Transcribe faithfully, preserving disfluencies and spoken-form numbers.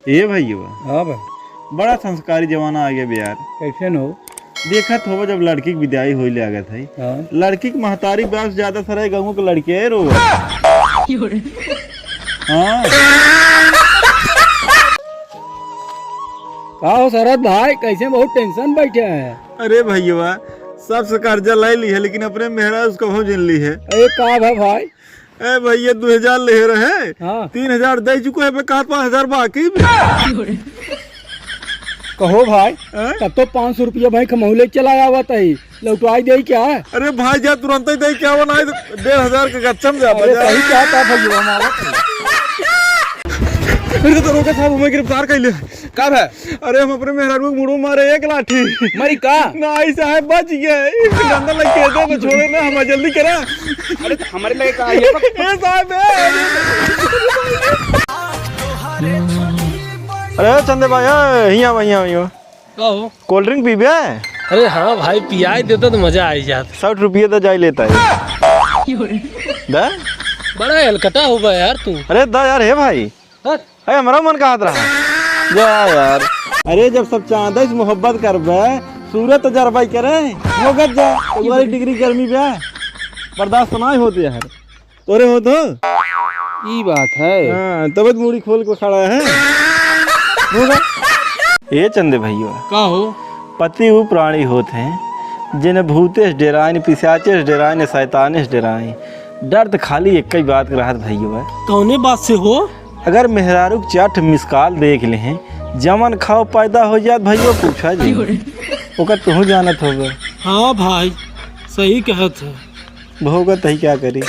ए भइया। हाँ भाई। बड़ा संस्कारी जमाना आ गया बे यार। कैसे न हो? देखत होबा, जब लड़की के विदाई होई लागत है, हाँ। लड़की के महतारी बाप से ज्यादा सारा गाँव के लड़के है रो। हाँ। का हो शरद भाई, कैसे बहुत tension बैठे हैं? अरे भइया, सबसे कर्जा ले ली है, लेकिन अपने मेहरारू से कबहूँ जिन ली है। अरे का भा भाई? ए भइया, दो हजार ले रहे, हाँ। तीन हजार दे चुको है, बे कहा पाँच हजार बाकी बे। कहो भाई, हाँ? तब तो पाँच सौ रुपया भाई कमौले चला आवत है, लौटवाई दे क्या? अरे भाई, जा तुरंत ही दे क्या, वो ना तो डेढ़ हजार के गच्चम जा अरे बजा। सही क्या था भइया, हम आवत है। अरे तो रोका साहब, हमें गिरफ्तार कर ले। का भा? अरे हम अपने मेहरारू के मुड़ो मारे एक लाठी। मरी का? नाई साहब बच गए। डंडा लग के दे तो छोड़े ना, हम जल्दी करा। अरे तो हमारे लगे का है? ए साहब, ए। अरे चंदे भाई, ए, हियाँ, हियाँ, हियाँ। का हो? Cold drink पीबे? अरे हाँ भाई, पियाई देता तो मजा आई जात। साठ रुपये तो जाई लेता है। दा? बड़ा हलकटा हो बा यार तू। अरे दा यार, हे भाई। हाँ। अरे, हमरा मन कहत रहा। जा यार। अरे, जब सब चांदा से मोहब्बत करबे, सूरत तो जरबाई करे, भोगत जा। तुम्हारी डिग्री गर्मी बे, बर्दाश्त नहीं होते यार। तोरे हो तो? ई बात है। हाँ, तब तो मुड़ी खोल के खड़ा है। भोगा। ए चंदे भइया। का हो? पति उ प्राणी होत हैं, जिन्हें भूते से डेराइन, पिशाचे से डेराइन, शैताने से डेराइन। डर तो खाली एक ही बात के रहत भइया। कौने बात से हो? अगर मेहरारू के चार ठे miss call देख ले हैं, जवन खाओ पैदा हो जात भइया, पूछा जी। ओकर तुहू जानत होबे। हाँ भाई, सही कहत है। भोगत है, क्या करी?